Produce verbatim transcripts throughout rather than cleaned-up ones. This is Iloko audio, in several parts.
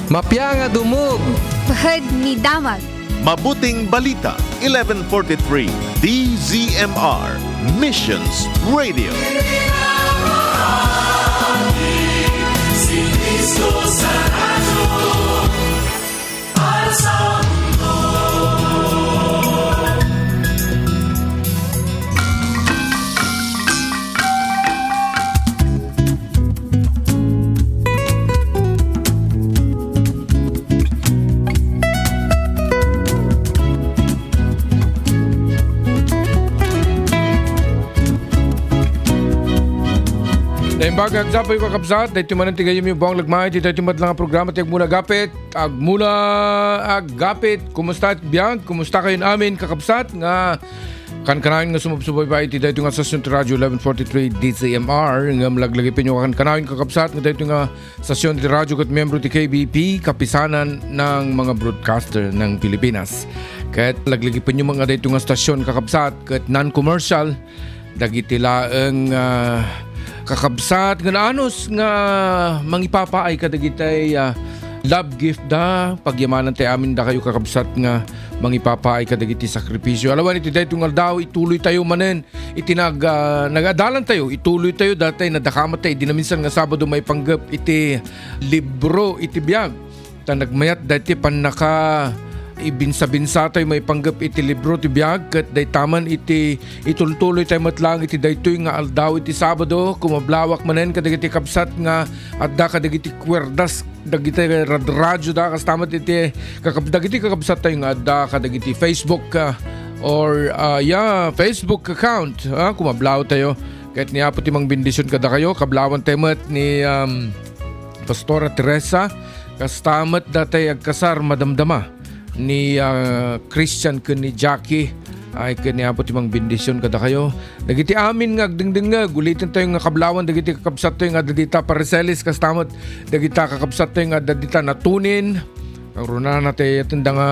Mapia nga dumog. Pahad ni damag. Mabuting Balita, eleven forty-three, D Z M R, Missions Radio. Si Cristo sa radyo, para sa mundo. Naimbag nga agdama, kakabsat, daytoy manen ti gayyem nga buang lagmay, ti daytoy met la nga programa ti Agmula Agapit, Agmula Agapit. Kumusta ti biag? Kumusta kayon amin, kakabsat, nga kankanayon nga sumubsubaybay iti daytoy nga stasyon ti Radyo eleven forty-three D Z M R, nga malaglagipenyo nga kankanayon, kakabsat, nga daytoy nga stasyon ti radyo ket miyembro ti K B P, Kapisanan ng mga Broadcaster ng Pilipinas. Ket laglagipenyo met nga daytoy nga stasyon, kakabsat, ket non-commercial, dagiti laeng, ah, kakabsat nga naanus nga mangipapaay kadagiti, ah, love gift da. Pagyamanantayo amin dakayo, kakabsat, nga mangipapaay kadagiti sakripisio. Alawen iti daytoy nga aldaw, ituloytayo manen iti nag-, ah, nagadalantayo, ituloytayo. Daytoy nadakamatay idi naminsan nga Sabado maipanggep iti libro iti biag. Ta nagmayat daytoy pannaka ibinsa-binsatayo maipanggep iti libro ti biag, ket dayta man iti itultuloytayo met laeng iti daytoy nga aldaw iti Sabado. Kumablawak manen kadagiti kabsat nga adda kadagiti kuerdas dagiti radradioda, kasta met iti kakab-, dagiti kakabsattayo nga adda kadagiti Facebook, ah, or, ah, yeah, Facebook account, ah, kumablawtayo. Ket ni Apo ti mangbendision kadakayo, kablawantayo met ni, um, Pastora Teresa, kasta met daytay agkasar madamdama ni, ah, Christian ken ni Jackie. Ay, ken ni Apo ti mangbendision kadakayo. Dagiti amin nga agdengdengngeg, ulitentayo nga kablawan dagiti kakabsattayo nga adda dita Paracelis, kasta met dagita kakabsattayo nga adda dita Natunin. Agnurungantayo ti adda nga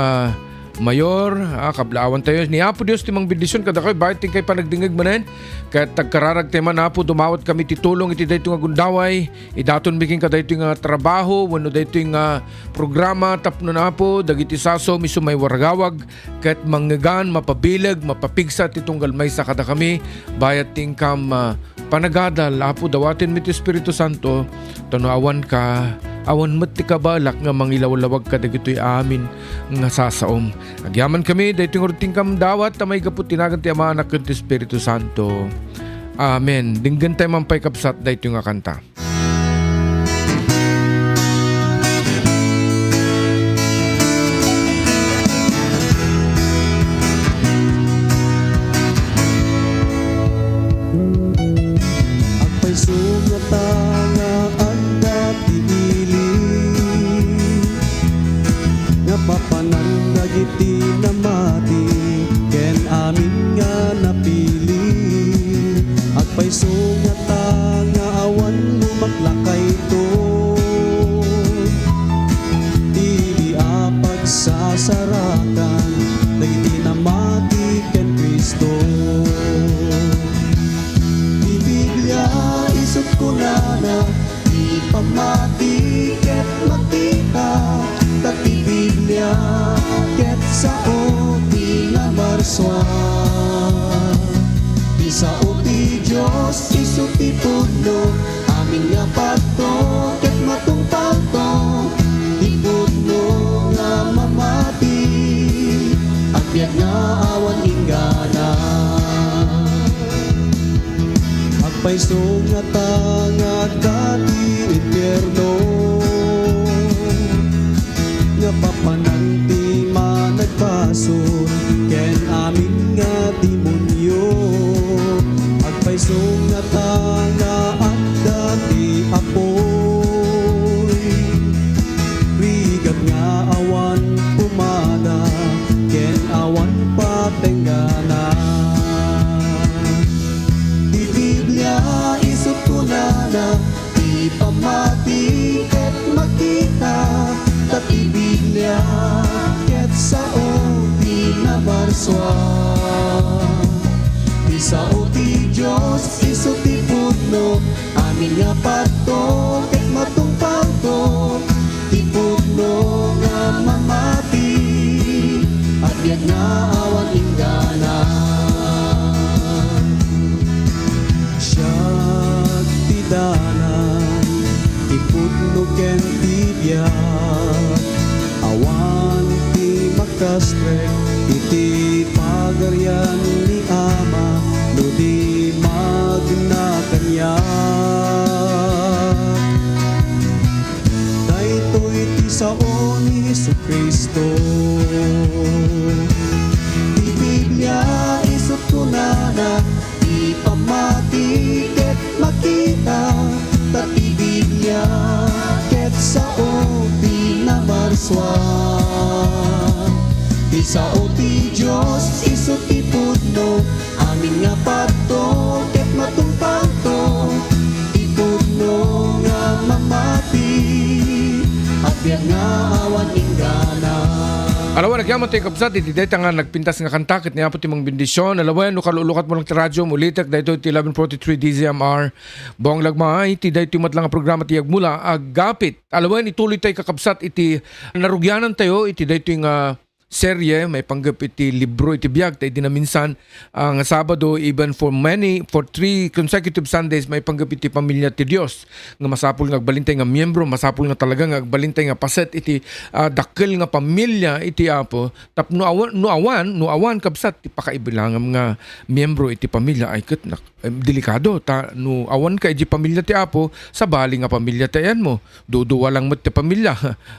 Mayor, ah, kablawantayo. Ni Apo Dios ti mangbendision kadakayo, bayat ti inkay panagdengngeg manen. Ket agkararagtayo man, Apo, dumawatkami ti tulong iti daytoy nga gundaway. Idatonmi kenka daytoy nga trabaho wenno daytoy nga programa tapno, Apo, dagiti sasom isu maiwaragawag ket mangngegan, mapabileg, mapapigsa ti tunggal maysa kadakami. Bayat ti inkam, ah, panagadal, Apo, dawatenmi ti Espiritu Santo, ta no awanka, awan met ti kabalak nga mangilawlawag kadagitoy amin nga sasaom. Agyamankami, daytoy ngarud ti inkam dawat, ta maigapu ti nagan ti Ama, Anak, ken ti Espiritu Santo. Amen. Denggentayo man pay, kabsat, daytoy nga kanta. Agpayso ngata nga adda ti ili nga papanan dagiti namati ken amin nga napili. Agpayso ngata nga awan lumaklakayto idi a pagsasarakan dagiti namati ken Cristo. Ti Biblia isut' kunana, ti pammati ket makita, ta ti Biblia ket sao ti namarsua. Ti sao ti Dios isu ti pudno, amin nga padto ket matungpalto. Ti pudno nga mamati, agbiag nga awan inggana. Agpayso ngata nga adda ti impierno, nga papanan ti managbasol ken amin nga demonio. Agpayso ngata nga adda ti apoy, rigat nga awan pumada ken awan patenggana. Ti Biblia isut' kunana, ti pammati ket makita, ta ti Biblia ket sao ti namarsua. Ti sao ti Dios isu ti pudno, amin nga padto ket matungpalto. Ti pudno Biag nga awan inggana. Siak ti dalan, ti pudno ken ti biag. Awan ti makastrek iti pagarian ni Ama no di magna kaniak. Daytoy ti sao ni Jesu-Cristo. Ti Biblia isu kunana, ti pammati ket makita, ta ti Biblia ket sao ti namarsua. Ti sao ti Dios isu ti pudno, amin nga padto ket matungpalto, ti pudno nga mamati, a biag nga awan inggana. Alawen, agyaman tayo, kabsat, iti dayta nga nagpintas nga kanta, ket ni Apo ti mangbendisyon. Alawen, no kalulukat mo lang ti radio, ulitek, daytoy ti eleven forty-three D Z M R. Buang lagmay, ti daytoy met lang nga programa ti Agmula, agapit. Alawen, ituloy tayo, kakabsat, iti narugianan tayo, iti daytoy nga serye, maipanggep iti libro iti biag, ta idi naminsan, ah, nga Sabado, even for many, for three consecutive Sundays, maipanggep iti pamilya ti Dios. Nga masapul nga agbalintay nga miyembro, masapul nga talaga nga agbalintay nga paset iti, ah, dakkel nga pamilya iti Apo. Tapno awan, no awan, no awan, kabsat, ti pakaibilangam nga miyembro iti pamilya ay ket nak-, em, delikado. Ta no awan ka iti pamilya ti Apo, sabali nga pamilya ti ayanmo. Duduwa lang met ti pamilya.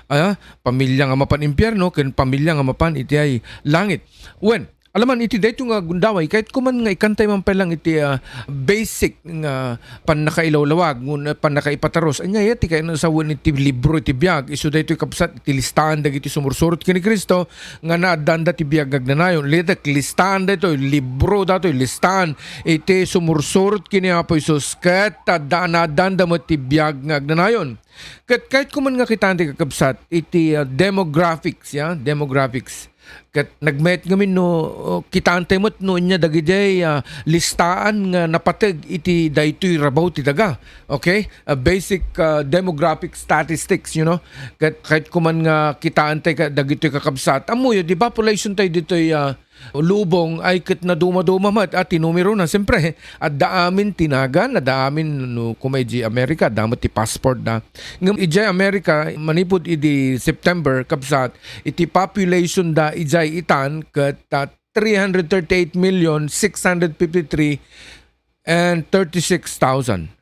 Ah, pamilya nga mapan impierno ken pamilya nga mapan iti ay langit. Wen, alaman iti daytoy nga gundaway, kayat ko man nga ikantay man pay lang iti, ah, basic nga pannakailawlawag, ngun-, pannakaipatarus. Ania ti kayat nga sawen iti libro iti biag? Isu daytoy, kabsat, iti listaan dagiti sumursurot ken ni Cristo nga naaddaanda ti biag nga agnanayon. Litek, listaan daytoy, libro daytoy, listaan iti sumursurot ken ni Apo Jesus ket adda, naaddaanda met ti biag nga agnanayon. Ket kayat ko man nga kitaan ti, kakabsat, iti, ah, demographics, ya, demographics. Ket nagmayat ngamin no, oh, kitaantay met no ania dagidiay, ah, listaan nga napateg iti daytoy rabaw ti daga. Okay? Ah, basic, ah, demographic statistics, you know. Ket kayat ko man nga kitaantay ka-, dagitoy, kakabsat. Ammoyo, di population tayo ditoy, ah, lubong ay ket naduma-duma met a ti numero na. Siyempre, adda amin ti nagan, adda amin no kuma idiay Amerika, adda met ti passport da. Ngem idiay Amerika, manipud idi September, kabsat, iti population da idiay itan ket, ah, three hundred thirty-eight million six hundred fifty-three and thirty-six thousand.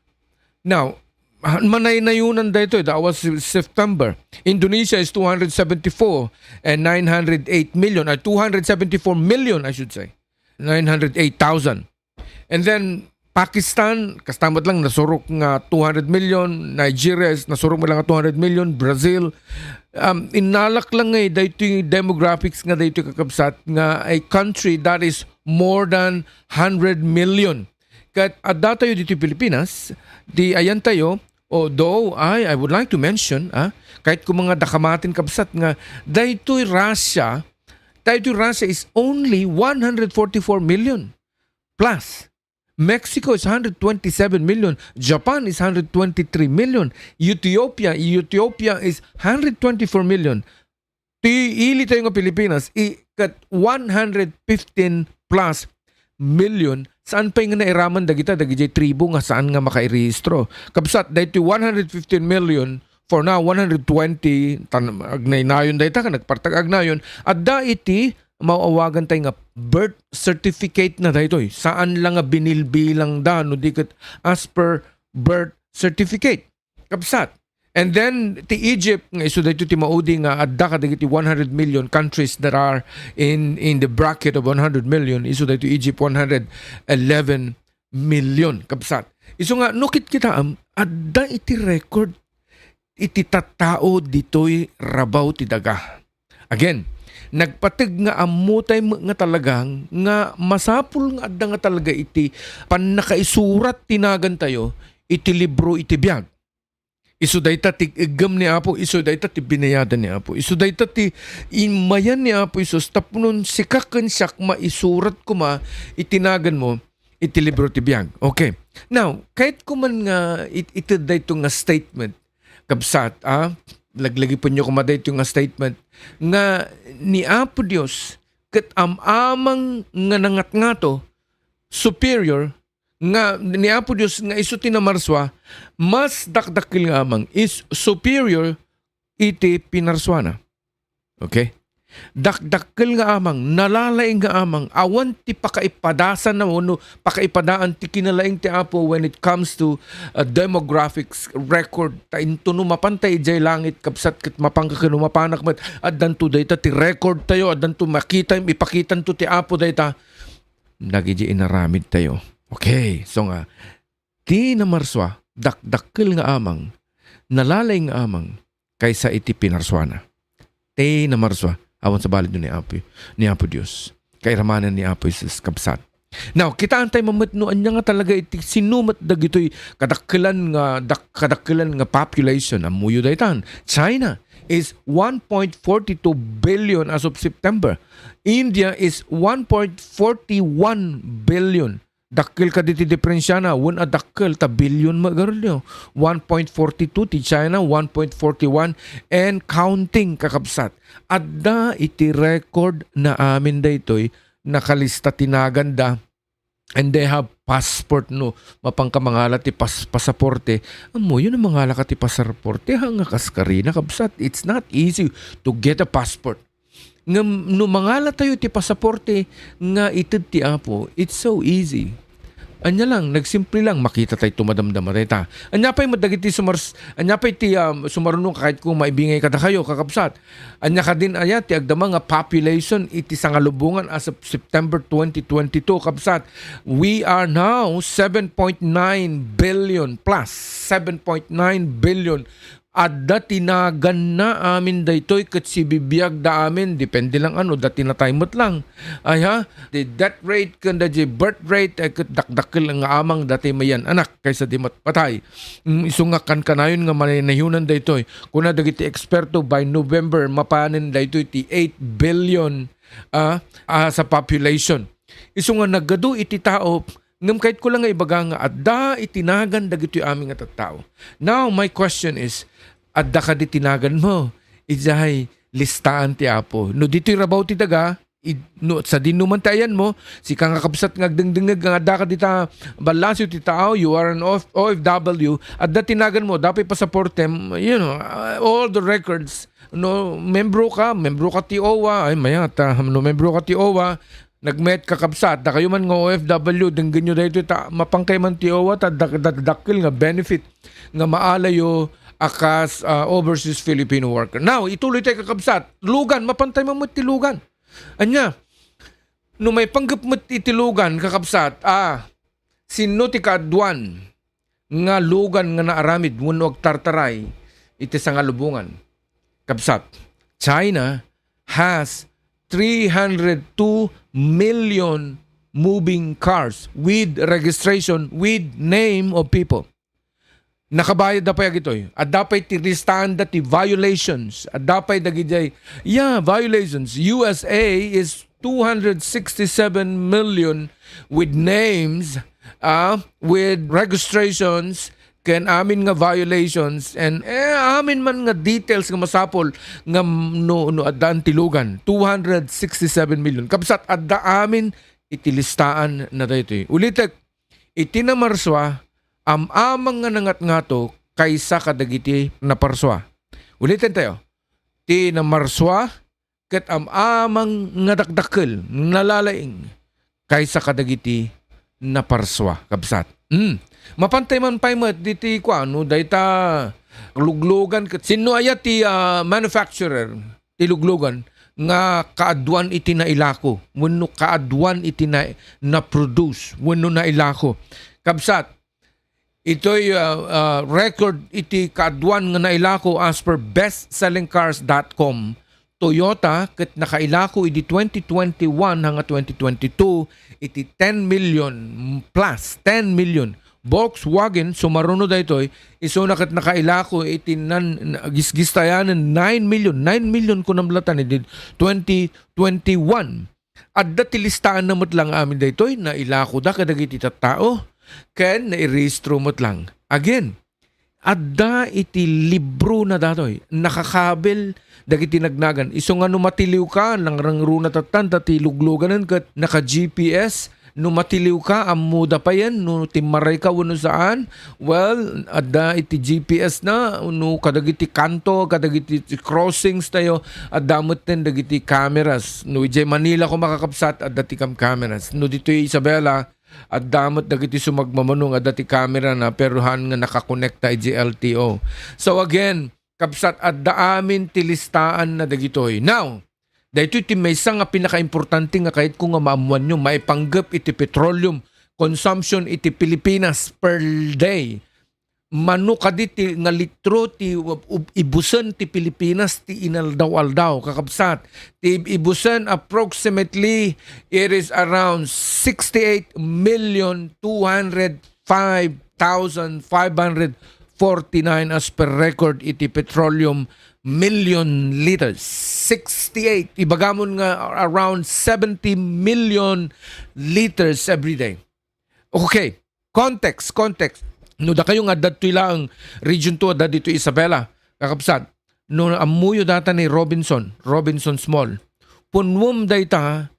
Now, ah, manaynayonan daytoy, that was September. Indonesia is two hundred seventy-four and nine hundred eight million, ah, two hundred seventy-four million, I should say. Nine hundred eight thousand. And then, Pakistan, kasta met lang, nasurok nga two hundred million. Nigeria is nasurok met lang nga two hundred million. Brazil, um, inalak lang nga, eh, daytoy demographics nga daytoy, kakabsat, nga a country that is more than hundred million. Ket adda tayo ditoy Pilipinas, di ayan tayo, although I, I would like to mention, ah, kayat ko man nga dakamaten, kabsat, nga daytoy Russia, daytoy Russia is only one hundred forty-four million plus. Mexico is hundred twenty-seven million. Japan is hundred twenty-three million. Ethiopia, Ethiopia is hundred twenty-four million. Ti ili tayo nga Pilipinas, i-, ket one hundred fifteen plus million, saan pay nga nairaman dagita, dagiti tribo nga saan nga makairehistro? Kabsat, daytoy one hundred fifteen million, for now, one hundred twenty, tan-, agnaynayon dayta, ken nagpartak agnayon, adda iti maawagan tayo nga birth certificate na daytoy. Saan lang nga binilbilang da, no di ket as per birth certificate. Kabsat. And then, ti Egypt, nga isu daytoy ti maudi nga adda kadagiti one hundred million countries that are in, in the bracket of one hundred million, isu daytoy Egypt, one hundred eleven million, kabsat. Isu nga, no kitkitaam, adda iti record iti tattao ditoy rabaw ti daga. Again, nagpateg nga ammotay met nga talagang nga masapul nga adda nga talaga iti pannakaisurat ti nagantayo iti libro iti biag. Isu dayta ti eggem ni Apo, isu dayta ti binayadan ni Apo, isu dayta ti immayan ni Apo Jesus tapno sika ken siak maisurat koma iti naganmo iti libro ti biag. Okay. Now, kayat ko man nga it-, ited dayto nga statement, kabsat, ah, laglagipenyo koma dayto nga statement nga ni Apo Dios ket am-amang nga nangatngato, superior, nga ni Apo Dios nga isu ti namarsua, mas dakdakkel nga amang, is superior iti pinarsuana. Okay? Dakdakkel nga amang, nalalaing nga amang, awan ti pakaipadasan na wenno pakaipadaan ti kinalaing ti Apo when it comes to, uh, demographics record. Ta into no mapanta idiay langit, kabsat, ket mapanka ken no mapanak met, addanto dayta ti record tayo, addanto makita, ipakitanto ti Apo dayta dagiti inaramid tayo. Okay, so nga, ti namarsua, dakdakkel nga amang, nalalaing nga amang, kaysa iti pinarsuana. Ti namarsua, awan sa balid ni Apo, ni Apo Dios. Kairamanan ni Apo Jesus, kabsat. Now, kitaan tayo mamet no anya nga talaga iti sinumat dagitoy kadakkelan nga, dak-, kadakkelan nga population. Ammoyo daytan. China is one point forty two billion as of September. India is one point forty one billion. Dakkel kadi ti diferensiana, wen a dakkel ta billion met, garudyo. One point forty two ti China, one point forty one, and counting, kakabsat. Adda iti record na amin daytoy, nakalista ti naganda, and they have passport, no. Mapanka mangala ti pas-, pasaporte. Ammoyo no mangala ka ti pasaporte, ha, nga kaskarina, kabsat. It's not easy to get a passport. Ngem no mangala tayo ti pasaporte nga ited ti Apo, it's so easy. Anya lang, nagsimple lang, makita tayo, madamdama tayo ta. Anya pay met dagiti sumars-, anya pay ti, um, sumaruno, kakait ko maibingay kadakayo, kakabsat. Anya kadin aya ti agdama nga population iti Sangalubongan as of September twenty twenty-two, kabsat. We are now seven point nine billion plus, seven point nine billion. Adda ti naganna amin daytoy ket sibibiagda amin, depende lang ano, adda ti natay met lang. Ay ha, the death rate ken the birth rate, ay ket dakdakkel nga amang dati mayan-anak kaysa di mat-, patay. Mm, isu nga kankanayon nga manaynayonan daytoy. Kuna dagiti eksperto, by November, mapanen daytoy ti eight billion, ah, ah, sa population. Isu nga nagadu iti tao, ngem kayatko lang nga ibaga nga adda iti nagan dagitoy amin nga tattao. Now, my question is, adda kadi ti naganmo idiay listaan ti Apo? No ditoy rabaw ti daga, id-, no, sadino man ti ayanmo, sika nga kabsat nga agdengdengngeg nga adda ka dita ballasiw ti tao, you are an O F-, O F W, adda ti naganmo, dapay pasaportem, you know, uh, all the records, no, membro ka, membro ka ti OWWA, ay, mayat, ah, no, membro ka ti OWWA, nagmet ka kabsat, dakayo man nga O F W, denggenyo daytoy ta, mapankay man ti OWWA, ta dak-, dak-, dakkel nga benefit nga maalayo a kas, ah, overseas Filipino worker. Now, ituloy tayo kakabsat, lugan, mapantay man met ti lugan. Anya, no maipanggep met iti lugan, kakabsat, ah, sinno ti kaaduan nga lugan nga naaramid wenno agtartaray iti Sangalubongan? Kabsat, China has three hundred two million moving cars with registration with name of people. Nakabayad da pay agitoy. Adda pay ti listaanda ti violations. Adda pay dagidiay, yeah, violations. U S A is two hundred sixty-seven million with names, ah, with registrations, ken amin nga violations, and, eh, amin man nga details nga masapul nga m-, no, no addaan ti lugan. Two hundred sixty-seven million. Kabsat, adda amin iti listaan na daytoy. Ulitek, iti namarsua, am-amang nga nangatngato kaysa kadagiti naparsua. Uliten tayo. Ti namarsua, ket am-amang nga dakdakkel, nalalaing, kaysa kadagiti naparsua, kabsat. Hmm. Mapantay man pay met diti kuano, dayta luglugan ket sinno aya ti, ah, manufacturer? Ti luglugan nga kaaduan iti nailako wenno kaaduan iti na-, na-produce wenno nailako. Kabsat, itoy, ah, ah, record iti kaaduan nga nailako as per best selling cars dot com. Toyota ket nakailako idi twenty twenty-one hanga twenty twenty-two iti ten million plus, ten million. Volkswagen, sumaruno daytoy, isuna ket nakailako iti nan-, gisgistayanen nine million, nine million kunam latan idi twenty twenty-one. Adda ti listaanna met lang amin daytoy, nailakoda kadagiti tattao, ken nairehistro met lang. Again, adda iti librona datoy. Nakakabel dagiti nagnagan. Isu nga no matiliwka, nangrangruna tattan, ta ti lugluganen ket naka-G P S, no matiliwka, ammoda payen no timmarayka wenno saan. Well, adda iti G P S na, no kadagiti kanto, kadagiti crossings tayo, adda metten dagiti cameras. No idiay Manila ko makakabsat, adda ti cam cameras. No ditoy Isabela, adda met dagiti sumagmamano nga adda ti camera na, pero haan nga nakakonekta idiay L T O. So again, kabsat, adda amin ti listaan na dagitoy. Now, daytoy ti maysa nga pinakaimportante nga kayatko nga maammuanyo, maipanggep iti petroleum consumption iti Pilipinas per day. Mano kadi ti nga litro ti ub-, ibusen ti Pilipinas ti inaldaw-aldaw, kakabsat. Ti ib-, ibusen, approximately, it is around sixty-eight million two hundred five thousand five hundred forty-nine as per record iti petroleum million liters. Sixty-eight. Ibagamon nga around seventy million liters every day. Okay. Context, context. No dakayo nga adda ditoy laeng Region two, adda ditoy Isabela, kakabsat, no ammoyo data ni Robinson, Robinson's Mall, punnuem dayta,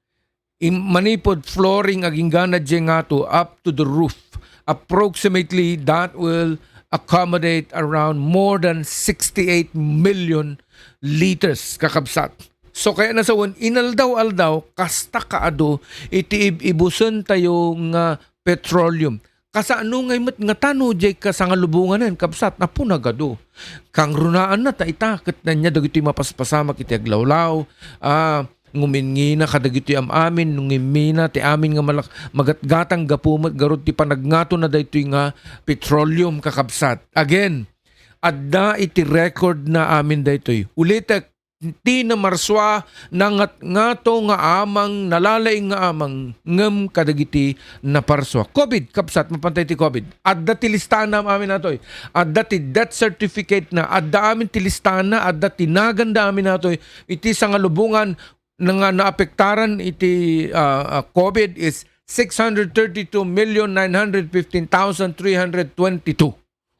im-, manipud flooring agingga na diay ngato up to the roof. Approximately, that will accommodate around more than sixty-eight million liters, kakabsat. So, kaya nasawen, inaldaw-aldaw, kasta kaadu iti ib-ibusen tayo nga petroleum. Kasano ngay met nga tano diay kasangalubonganen, kabsat, apo nagadu. Kangrunaanna ta ita, ket ania dagitoy mapaspasamak iti aglawlaw, a, nguminngina kadagitoy am-amin, no ngimmina ti amin nga malak-, magatgatang gapu met garud ti panagngatona daytoy nga petroleum, kakabsat. Again, adda iti record na amin daytoy. Ulitek, ti namarsua, nangatngato nga amang, nalalaing nga amang, ngem kadagiti naparsua. COVID, kabsat, mapantay ti COVID. Adda ti listaanna amin natoy. Adda ti death certificate na, adda amin ti listaanna, adda ti naganda amin natoy. Iti sangalubongan nga naapektaran iti, ah, ah, COVID is six hundred thirty-two million nine hundred fifteen thousand three hundred twenty-two.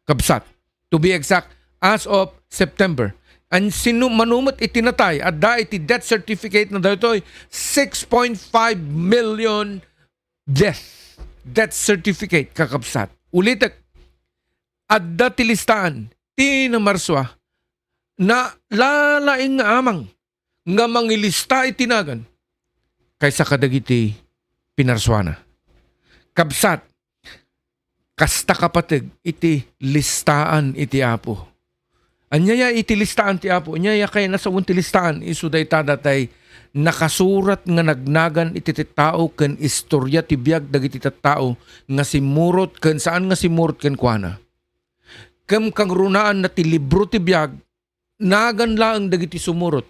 Kabsat, to be exact, as of September. And sino manumet iti natay, adda iti death certificate na daytoy, six point five million death, death certificate, kakabsat. Ulitek, adda ti listaan, ti namarsua, nalalaing nga amang, nga mangilista iti nagan kaysa kadagiti pinarsuana. Kabsat, kasta kapateg iti listaan iti Apo. Aniaya iti listaan ti Apo? Aniaya kay nasawen ti listaan? Isu dayta datay nakasurat nga nagnagan iti tattao ken istoria ti biag dagiti tattao nga simmurot ken saan nga simmurot kenkuana. Ken kangrunaanna ti libro ti biag, nagan laeng dagiti sumurot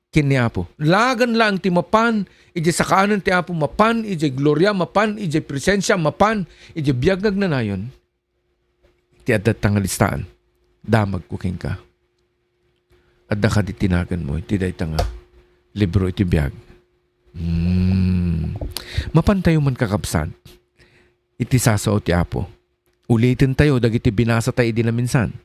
ken ni Apo. Nagan laeng ti mapan idiay sakaanan ti Apo, mapan idiay gloria, mapan idiay presensia, mapan idiay biag nga agnanayon. Ti adda ta nga listaan, damagko kenka. Adda kadi ti naganmo iti dayta nga libro iti biag? Hmm. Mapantayo man, kakabsat, iti sasao ti Apo. Ulitentayo dagiti binasatayo idi naminsan.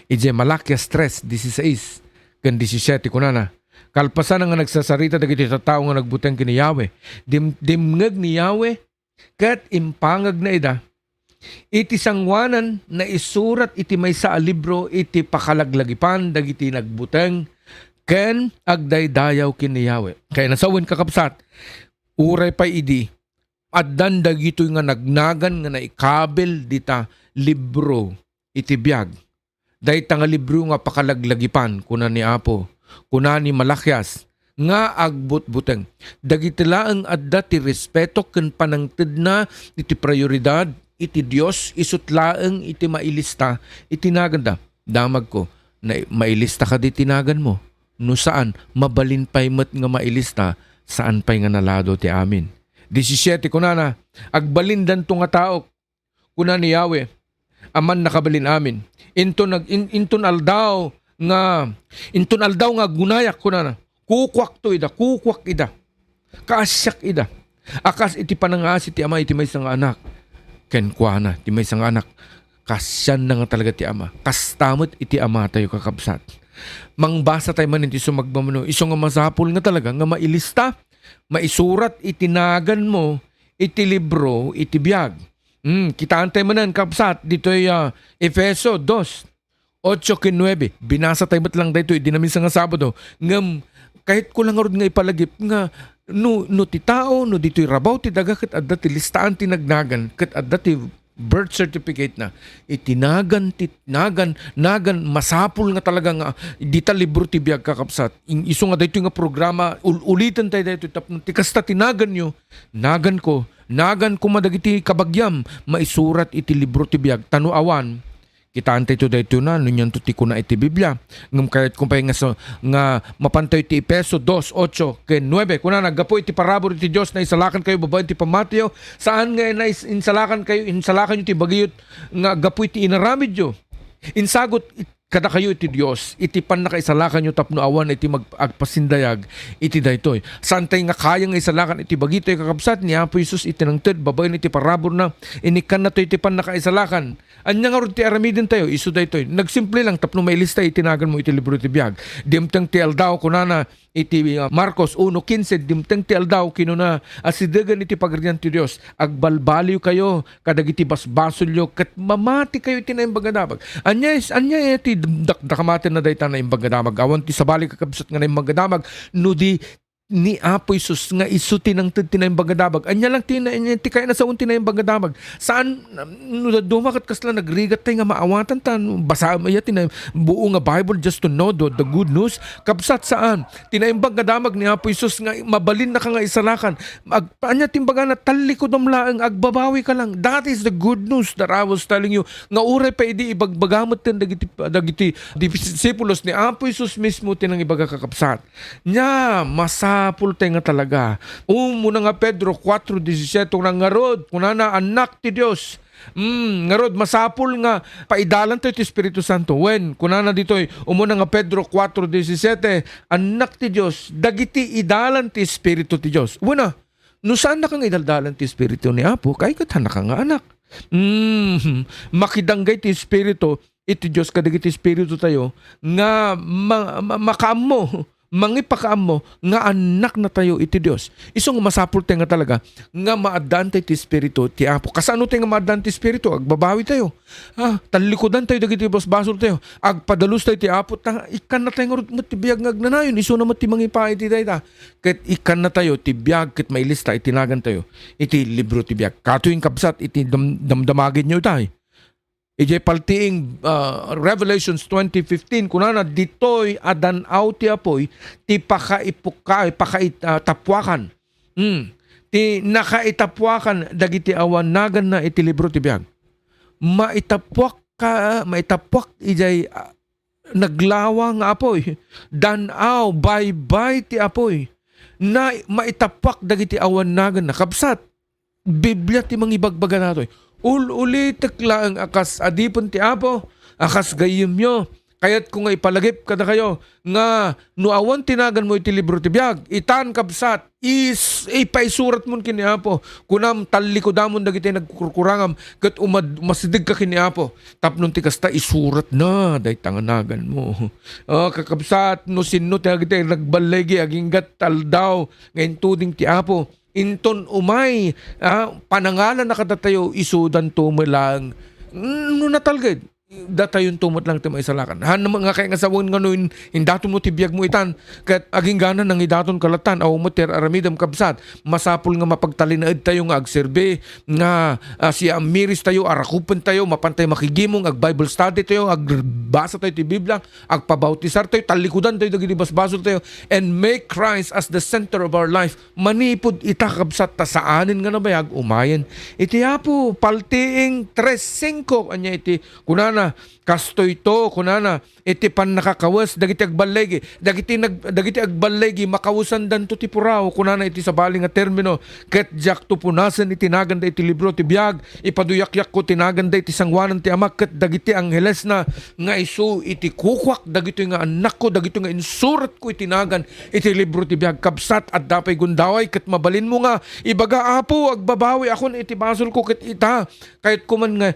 Idiay Malakias tres dieciséis ken diecisiete, kunana, kalpasan nga nagsasarita dagiti tattao nga nagbuteng ken ni Yahweh, dim-, dimngeg ni Yahweh ket impangegna ida. Iti sangoanan, naisurat iti maysa a libro iti pakalaglagipan dagiti nagbuteng ken agdaydayaw ken ni Yahweh. Kay nasawen, kakabsat, uray pay idi, addan dagitoy nga nagnagan nga naikabel dita libro iti biag. Dayta nga libro nga pakalaglagipan, kuna ni Apo, kuna ni Malakias, nga agbutbuteng. Dagiti laeng adda ti respeto ken panangtedna iti prioridad iti Dios, isut laeng iti mailista iti naganda. Damagko, na-, mailista kadi ti naganmo? No saan, mabalin pay met nga mailista, saan pay nga nalado ti amin. Diecisiete, kunana, "Agbalindanto nga taok," kuna ni Yahweh, a Mannakabalin-amin. Inton nag-, in-, inton aldaw nga, inton aldaw nga agunayak, kunana, "Kukuakto ida, kukuak ida. Kaasiak ida. A kas iti panangaasi ti ama iti maysa nga anak kenkuana, ti maysa nga anak Kasianna nga talaga ti Ama. Kasta met iti Amatayo, kakabsat. Mangbasa tayo man iti sumagmamano. Isu nga masapul nga talaga nga mailista, maisurat iti naganmo iti libro iti biag. Hmm, kitaan tayo manen, kabsat, ditoy, ah, Efeso dos, ocho ken nuebe. Binasa tayo met lang daytoy, idi naminsan nga Sabado. Ngem, kayatko lang ngarud nga ipalagip nga no, no ti tao, no ditoy rabaw ti daga ket adda ti listaan ti nagnagan, ket adda ti birth certificate na, iti nagan ti, nagan, nagan, masapul nga talaga nga dita libro ti biag, kakabsat. In, isu nga daytoy nga programa, ul-, uliten tayo daytoy tapno ti kasta ti naganyo, nagan ko, nagan koma dagiti kabagiam, maisurat iti libro ti biag. Ta no awan, kitaan tayo daytoy na, nunianto ti kuna iti Biblia. Ngem kayatko pay nga sa, nga mapantayo ti Efeso dos, ocho ken nuebe. Kunana, gapu iti parabur iti Dios, naisalakan kayo babaen ti pammatiyo. Saan nga nais-, insalakan kayo, insalakan yo ti bagiyot nga gapu iti inaramidyo. Insagut it-, kadakayo iti Dios, iti pannakaisalakanyo tapno awan iti mag-, agpasindayag iti daytoy. Saan tayo nga kaya nga isalakan iti bagitoy, kakabsat, ni Apo Jesus iti nangted babaen iti paraburna, inikkanna tayo iti pannakaisalakan. Ania ngarud ti aramiden tayo? Isu daytoy. Nagsimple lang tapno mailista iti naganmo iti libro ti biag. Dimteng ti aldaw, kunana iti, uh, Marcos uno quince, dimteng ti aldaw, kinuna, asidegen iti Pagarian ti Dios. Agbalbaliw kayo kadagiti basbasolyo ket mamati kayo iti Naimbag a Damag. Ania is-, ania ti dakdakamatenna dayta Naimbag a Damag? Awan ti sabali, kakabsat, nga Naimbag a Damag no di ni Apo Jesus nga isu ti nangted ti Naimbag a Damag. Ania lang ti na-, ania ti kayat a sawen ti Naimbag a Damag? Saan, no dadduma ket kasla nagrigat tayo nga maawatan ta, no, basaem aya ti na-, buo nga Bible just to know the, the good news? Kabsat, saan. Ti Naimbag a Damag ni Apo Jesus nga mabalinna ka nga isalakan. Ag-, ania ti imbagana? Tallikudam laeng, agbabawi ka lang. That is the good news that I was telling you. Nga uray pa idi ibagbaga met ken dagiti, dagiti disipulos ni Apo Jesus mismo ti nangibaga, kakabsat. Nia, masapul tayo nga talaga. Umuna nga Pedro kuatro disisiete, kuna ngarud, kunana, annak ti Dios. Mm, ngarud, masapul nga paidalan tayo ti Espiritu Santo. Wen, kunana ditoy, umuna nga Pedro kuatro disisiete, annak ti Dios, dagiti idalan ti Espiritu ti Dios. Wen a, no saannaka nga idaldalan ti Espiritu ni Apo, kay ket saannaka nga anak. Mm, makidanggay ti Espiritu iti Dios kadagiti espiritu tayo nga ma-, ma-, makaammo, mangipakaammo nga annakna tayo iti Dios. Isu nga masapul tayo nga talaga nga maaddaan tayo ti Espiritu ti Apo. Kasano tayo nga maaddaan ti Espiritu? Agbabawi tayo. Ah, tallikudan tayo dagiti basbasol tayo. Agpadalus tayo ti Apo, ta ikkanna tayo ngarud met ti biag nga agnanayon. Isuna met ti mangipa iti dayta. Ket ikkanna tayo ti biag ket mailista iti nagan tayo iti libro ti biag. Kato inkabsat iti dam-, damdamagenyo tayo. Idiay paltiing, ah, Revelations twenty fifteen, kunana, ditoy a dan-aw ti apuy ti pakaipuka-, pakai-, ah, tappuakan. Hmm. Ti nakaitappuakan dagiti awan naganna iti libro ti biag. Maitappuak ka, maitappuak idiay, ah, naglawa nga apuy. Dan-aw, baybay ti apuy. Na, maitappuak dagiti awan naganna. Kabsat, Biblia ti mangibagbaga datoy. Ul-ulitek laeng a kas adipen ti Apo, a kas gayyemyo. Kayatko nga ipalagip kadakayo nga no awan ti naganmo iti libro ti biag, itan, kabsat, is-, ipaisuratmon ken ni Apo. Kunam, tallikudamon dagiti nagkurkurangam, ket umad-, umasidegka ken ni Apo. Tapno ti kasta, isuratna dayta nga naganmo. Ah, kakabsat, no sinno ti dagiti nagballigi, agingga ti aldaw nga intuding ti Apo. Inton umay, ah, panangalanna kadatayo, isudanto met laeng. No natalged, datayonto met lang ti maisalakan. Haan nga kayat nga sawen nga no in-, indatonmo ti biagmo itan, ket aginggana nangidatonka lattan, awan met ti ar-aramidem, kabsat. Masapul nga mapagtalinaedtayo nga agserbi, nga, ah, siammiris tayo, arakupen tayo, mapan tayo makigimong, ag-Bible study tayo, agbasa tayo ti Biblia, agpabautisar tayo, tallikudan tayo dagiti basbasol tayo, and make Christ as the center of our life. Manipud ita, kabsat, ta saanen nga nabayag umayen iti Apo. Paltiing tres cinco, ania iti kunana, kastoyto, kunana, iti pannakakawes dagiti agballigi. Dagiti nag-, dagiti agballigi, makawesandanto ti puraw, kunana iti sabali nga termino. Ket diakto punasen iti naganda iti libro ti biag. Ipaduyakyakko ti naganda iti sangoanan ti Amak ket dagiti anghelesna nga isu iti kukuak dagitoy nga annakko, dagitoy nga insuratko iti nagan iti libro ti biag. Kabsat, adda pay gundaway ket mabalinmo nga ibaga, Apo, agbabawiakon iti basolko ket ita, kayatko man nga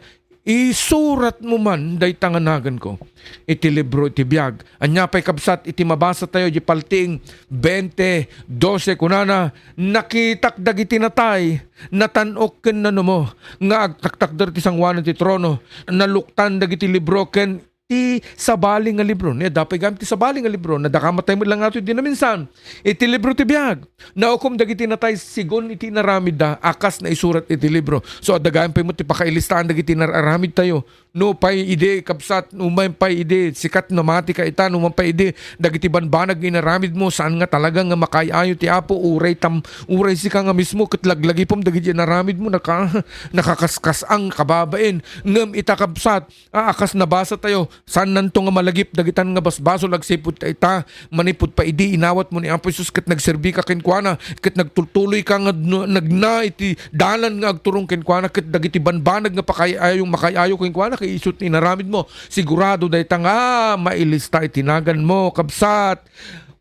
isuratmo man dayta nga naganko iti libro iti biag. Ania pay, kabsat, iti mabasatayo iti paltiing twenty twelve, kunana, "Nakitak dagiti natay, natan-ok ken nanumo, nga agtaktakder ti sangoanan ti trono, naluktan dagiti libro ken ti sabali nga libro." Ni adda pay gayam ti sabali nga libro, nadakamatay met la ngato idi naminsan iti libro ti biag. Naukom dagiti natay segun iti inaramidda a kas naisurat iti libro. So, adda gayam pay met ti pakailistaan dagiti inararamidtayo. No pay idi, kabsat, no man pay idi, sika ti namati ka ita, no man pay idi, dagiti banbanag nga inaramidmo, saan nga talaga nga makaay-ayo ti Apo, uray tam-, uray sika nga mismo, ket laglagipem dagiti inaramidmo, naka-, nakakaskas-ang kababain. Ngem ita, kabsat, a, a kas nabasatayo, saannanto nga malagip dagitan nga basbasol agsipud ta ita, manipud pay idi inawatmo ni Apo Jesus ket nagserbika kenkuana, ket nagtultuloyka nga no-, nagna iti dalan nga agturong kenkuana, ket dagiti banbanag nga pakaay-ayo, makaay-ayo kenkuana, ket isu ti inaramidmo. Sigurado dayta nga mailista iti naganmo, kabsat.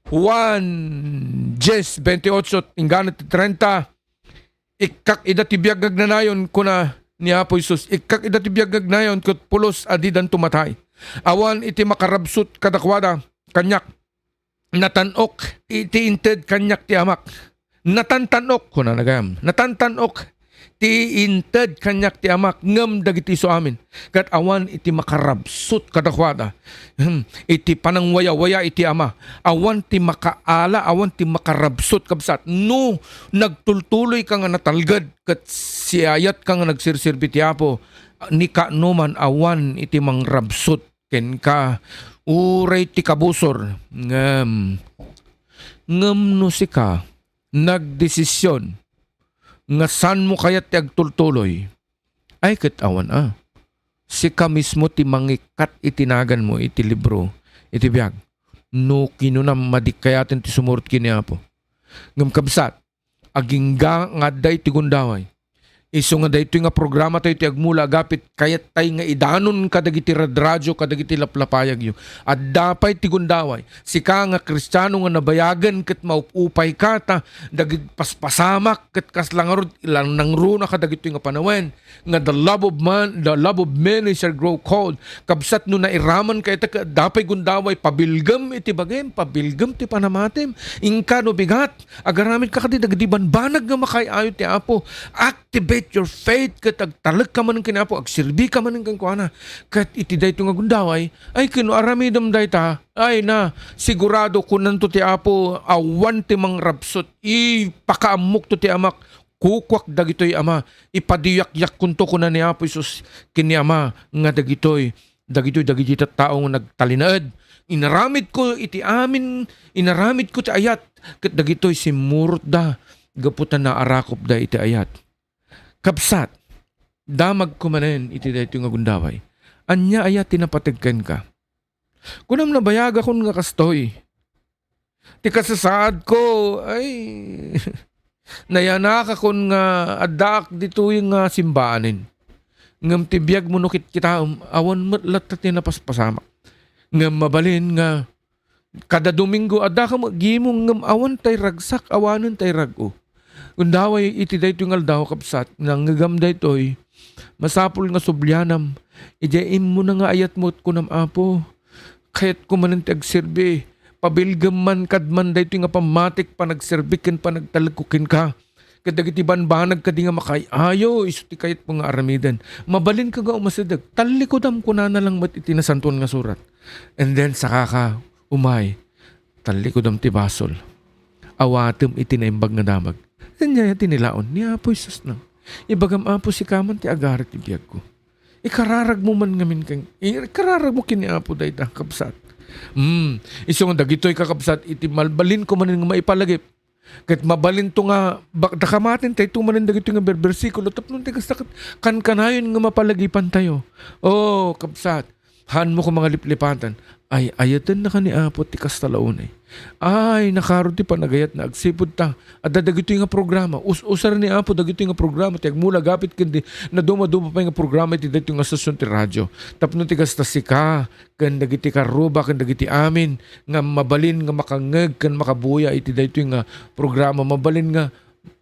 Juan diez veintiocho, inggana ti treinta. "Ikkak ida ti biag nga agnanayon," kuna ni Apo Jesus. "Ikkak ida ti biag nga agnayon ket pulos a didanto matay. Awan iti makarabsut kadakuada, kaniak. Natan-ok iti inted kaniak ti Amak. Natantan-ok," kunana gayam, "natantan-ok ti inted kaniak ti Amak, ngem dagiti isu amin, ket awan iti makarabsut kadakuada, hmm, iti panangwayawaya iti Ama. Awan ti makaala, awan ti makarabsut," kabsat. No nagtultuloyka nga natalged ket siayatka nga nagserserbi ti Apo, ni kaanoman awan iti mangrabsut kenka, uray ti kabusor. Ngem, ngem no sika nagdesisyon nga saanmo kayat ti agtultuloy, ay ket awan a. Sika mismo ti mangikkat iti naganmo iti libro iti biag. No kinunam, madi kayaten ti sumurot ken ni Apo. Ngem kabsat, agingga nga adda iti gundaway. Isu nga daytoy nga programa tayo ti agmula agapit, kayat tay nga idanon kadagiti radradio, kadagiti laplapayagyo. Adda pay ti gundaway. Sika nga Kristiano nga nabayagen ket maup-upay ka ta dagit paspasamak ket kasla ngarud ilang nangruna kadagitoy nga panawen nga the love of man, the love of many shall grow cold. Kabsat, no nairaman ka ita, adda pay gundaway, pabilgem iti bagim, pabilgem ti panamatim. Inka no bigat, agaramid ka kadi dagiti banbanag nga makaay-ayo ti Apo. Activate your faith ket agtalek ka manen ken Apo, agserbi ka manen kenkuana. Ket iti daytoy nga gundaway, ay ken no aramidem dayta, ay na, sigurado kunanto ti Apo, awan ti mangrabsut, ipakaammokto ti Amak, kukuak dagitoy Ama, ipadiyakdakkonto, kuna ni Apo Jesus ken ni Ama, nga dagitoy, dagitoy dagiti tattao nga nagtalinaed. Inaramidko iti amin, inaramidko ti ayat, ket dagitoy simmurotda gapu ta naarakopda iti ayat. Kabsat, damagko manen iti daytoy nga gundaway. Ania aya ti napateg kenka? Kunam, nabayagakon nga kastoy. Ti kasasaadko, ay, nayanakakon nga addaak ditoy nga simbaanen. Ngem ti biagmo no kitkitaem, awan met latta ti napaspasamak. Ngem mabalin nga kada Domingo, adda ka met gimong ngem awan tay ragsak, awanen tay rag-o. Gundaway iti daytoy nga aldaw, kabsat, nangngegam daytoy, masapul nga sublianam. Idiay immuna nga ayatmo, kunam, Apo, kayatko manen ti agserbi. Pabilgem man kad man daytoy nga pammatik, panagserbi ken panagtalekko kenka. Ket dagiti banbanag kadi nga makaay-ayo, isu ti kayatmo nga aramiden. Mabalinka nga umasideg. Tallikudam, kunana lang met iti Nasantoan nga Surat. And then, sakaka, umay, tallikudam ti basol. Awatem iti naimbag nga damag. Ania ti nilaon ni Apo Jesus na. Ibagam, Apo, sika man ti agarit ti biagko. Ikararagmo man ngamin ken, ikararagmo ken ni Apo dayta, kabsat. Hmm, isu nga dagitoy, kakabsat, iti malbalinko manen nga maipalagip. Ket mabalinto nga, bak-, dakamatin tayo manen dagitoy nga berbersikulo, tapno ti kasta ket kankanayon nga mapalagipantayo. Oh, kabsat, haanmo ko nga liplipatan. Ay, ayatennaka ni Apo ti kasta la unay. Ay, nakaro ti panagayatna agsipud ta adda dagitoy nga programa. Us-usar ni Apo dagitoy nga programa ti agmula agapit ken ti nadumaduma pay nga programa iti daytoy nga stasyon ti radio. Tapno ti kasta, sika ken dagiti karruba ken dagiti amin nga mabalin nga makangngeg ken makabuya iti daytoy nga programa, mabalin nga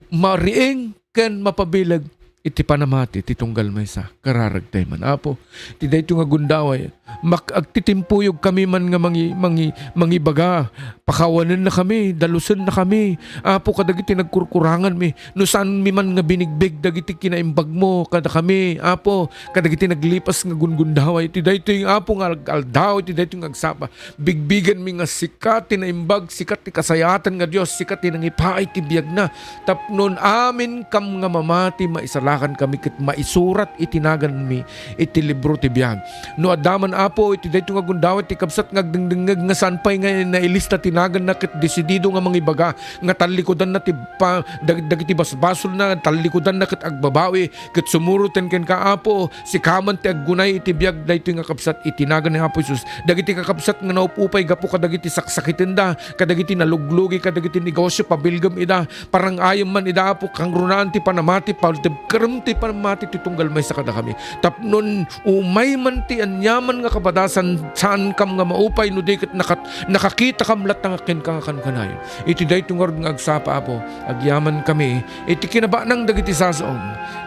mariing ken mapabileg iti panamati ti tunggal maysa. Kararagtay man, Apo, ti daytoy nga gundaway, mak-, agtitimpuyog kami man nga mangi-, mangi-, mangibaga, pakawanenna kami, dalusenna kami, Apo, kadagiti nagkurkuranganmi, no saanmi man nga binigbig dagiti kinaimbagmo kadakami, Apo, kadagiti naglipas nga gungundaway, iti daytoy, Apo, nga ag-, aldaw, iti daytoy nga agsapa, bigbigenmi nga sika ti naimbag, sika ti kasayaatan nga Dios, sika ti nangipaay ti biagna. Tapno amin kam nga mamati, maisalakan kami ket maisurat iti naganmi iti libro ti biag. No adda man, Apo, iti daytoy nga gundaway ti kabsat nga agdengdengngeg nga saan pay nga nailista ti naganna ket desidido nga mangibaga nga tallikudanna ti pa-, dag-, dagiti basbasolna, tallikudanna ket agbabawi, ket sumuroten kenka, Apo, sika man ti aggunay iti biag daytoy nga kabsat iti nagan ni Apo Jesus. Dagiti kakabsat nga naup-upay gapu kadagiti saksakitenda, kadagiti naluglugi, kadagiti negosyo, pabilgem ida, parang-ayem man ida, Apo, kangrunaan ti panamati, paltebkerem ti panamati ti tunggal maysa kadakami. Tapnon umay man ti aniaman nga kabadasan, saankam nga maupay no di ket nakat-, nakakitakam latta nga kenka nga kankanayon. Iti daytoy ngarud nga agsapa, Apo, agyaman kami iti kinabaknang dagiti sasaom.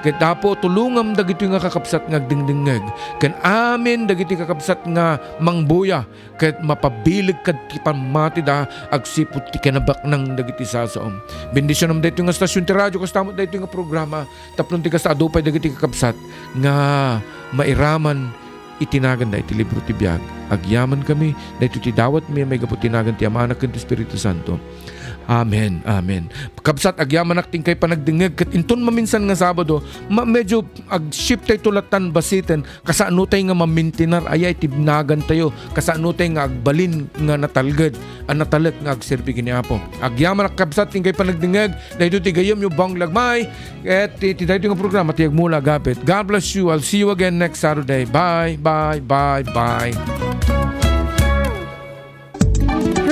Ket, Apo, tulongam dagitoy nga kakabsat nga agdengdengngeg, ken amin dagiti kakabsat nga mangbuya, ket mapabileg kad ti pammatida agsipud ti kinabaknang dagiti sasaom. Bendisionam daytoy nga stasyon ti radio, kasta met daytoy nga programa, tapno ti kasta, adu pay dagiti kakabsat nga mairaman iti naganda iti libro ti biag. Agyaman kami, daytoy ti dawatmi a maigapu ti nagan ti Ama, Anak, ken ti Espiritu Santo. Amen. Amen. Kabsat, agyamanak ti inkay panagdengngeg, ket inton maminsan nga Sabado, ma-, medyo ag-shift tayo tulatan basiten, kasano tayo nga mamintinar aya iti nagan tayo, kasano tayo nga agbalin nga natalged, a natalek nga agserbi ken ni Apo. Agyamanak, kabsat, ti inkay panagdengngeg, daytoy ti gayyemyo, Bong Lagmay, ket ti, ti daytoy nga programa ti Agmula Agapit. God bless you. I'll see you again next Saturday. Bye, bye, bye, bye.